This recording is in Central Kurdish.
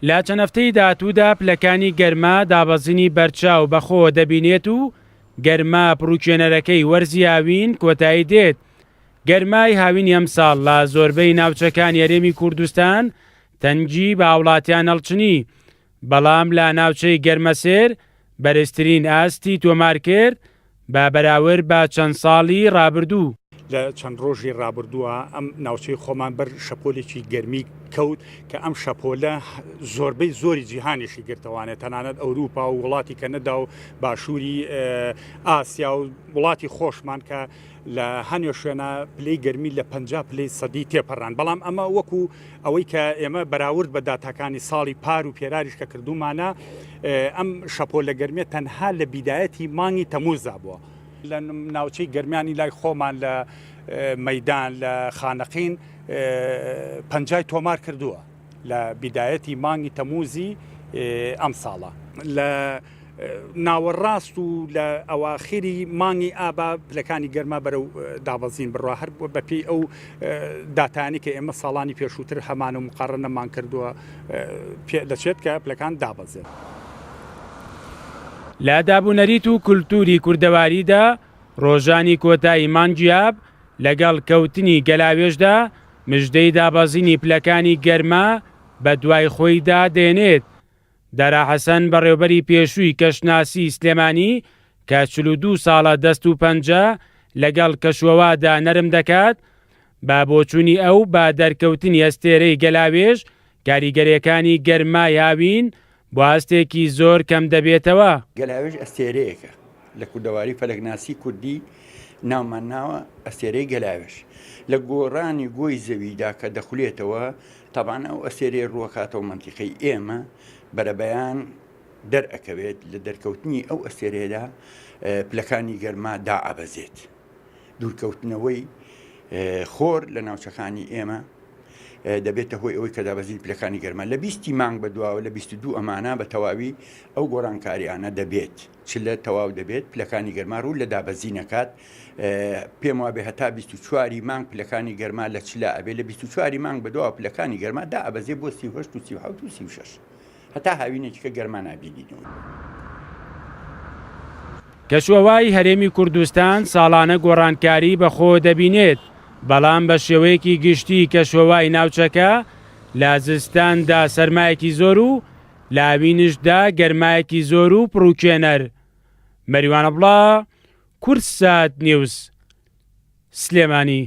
لە چەند هەفتەی داهاتوودا پلەکانی گەرما دابەزینی بەرچاو بەخۆوە دەبینێت و گەرما پڕوکێنەرەکەی وەرزی هاوین کۆتایی دێت. گەرمای هاوینی ئەمساڵ لە زۆربەی ناوچەکانی هەرێمی کوردستان تەنگی بە هاوڵاتیان هەڵچنی، بەڵام لە ناوچەی گەرمەسێر بەرزترین ئاستی تۆمارکرد بە بەراورد بە چەند ساڵی ڕابردوو. لە چەند ڕۆژی ڕابردووە ئەم ناوچەی خۆمان بەر شەپۆلێکی گەرمی کەوت کە ئەم شەپۆلە زۆربەی زۆری جیهانیشی گرتەوانێ تەنانەت ئەوروپا و وڵاتی کەنەدا و باشووری ئاسیا و وڵاتی خۆشمان کە لە هەنێ شوێنە پلەی گەرمی لە 50 پلەی سەدی تێپەڕان بەڵام ئەمە وەکو ئەوەی کە ئێمە بەراورد بە داتاکانی ساڵی پار و پێراریش کە کردومانە ئەم شەپۆلە گەرمیە تەنها لە بیدایەتی مانگی تەموزدا بووە. لە ناوچەی گەرمیانی لای خۆمان لە مەدان لە خانەقین پەنجای تۆمار کردووە لە بیدایەتی مانگی تەموزی ئەم ساڵە. لە ناوەڕاست و لە ئەواخیری مانگی ئابا پلەکانی گەرما بەرەو دابەزین بڕوا هەر بەپێی ئەو داتانی کە ئێمە ساڵانی پێشووتر هەمان و مقارنەمان کردووە پێ دەچێت کە پلەکان دابەزێت. لە دابونەریت و کولتووری کوردەواریدا ڕۆژانی کۆتایی مانگی ئاب لەگەڵ کەوتنی گەلاوێژدا مژدەی دابەزینی پلەکانی گەرما بەدوای خۆیدا دێنێت دارا حەسەن، بەڕێوبەری پێشووی کەشناسیی سلێمانی کە 42 ساڵە دەست و پەنجە لەگەڵ کەشوهەوادا نەرم دەکات، بە بۆچوونی ئەو بە دەرکەوتنی ئەستێرەی گەلاوێژ کاریگەرییەکانی گەرمای هاوین بۆ ئاستێکی زۆر کەمدەبێتەوە. گەلاوێژ ئەستێرەیەکە لە کوردەواری فەلەکناسی کوردی ناومان ناوە ئەستێرەی گەلاوێژ. لە گۆڕانی گۆی زەویدا کە دەخولێتەوە تەبعەن ئەو ئەستێرەیە ڕووەکاتەوە مەنتیقەی ئێمە بەرەبەیان دەرئەکەوێت لە دەرکەوتنی ئەو ئەستێرەیەدا پلەکانی گەرما دائەبەزێت دوورکەوتنەوەی خۆر لە ناوچەکانی ئێمە دەبێتە هۆی ئەوەی کە دابەزین پلەکانی گەرما لە بیستی مانگ بە دواوە لە 22 ئەمانە بە تەواوی ئەو گۆڕانکاریانە دەبێت چلە تەواو دەبێت پلەکانی گەرما ڕوو لە دابەزین ئەکات پێم وابێ هەتا 24 ی مانگ پلەکانی گەرما لە چلە ئەبێ لە 24 ی مانگ بەدواوە پلەکانی گەرما دائەبەزێ بۆ 38 و 37 و 36 هەتا هاوینێکی کە گەرما نابینینەوە. کەشوهەوای هەرێمی کوردستان ساڵانە گۆڕانکاری بەخۆوە دەبینێت، بەڵام بە شێوەیەکی گشتی کەشوهەوای ناوچەکە لە زستاندا سەرمایەکی زۆر و لە هاوینشدا گەرمایەکی زۆر و پڕوکێنەر. مەریوان عەبدوڵا، کوردسات نیوز، سلێمانی.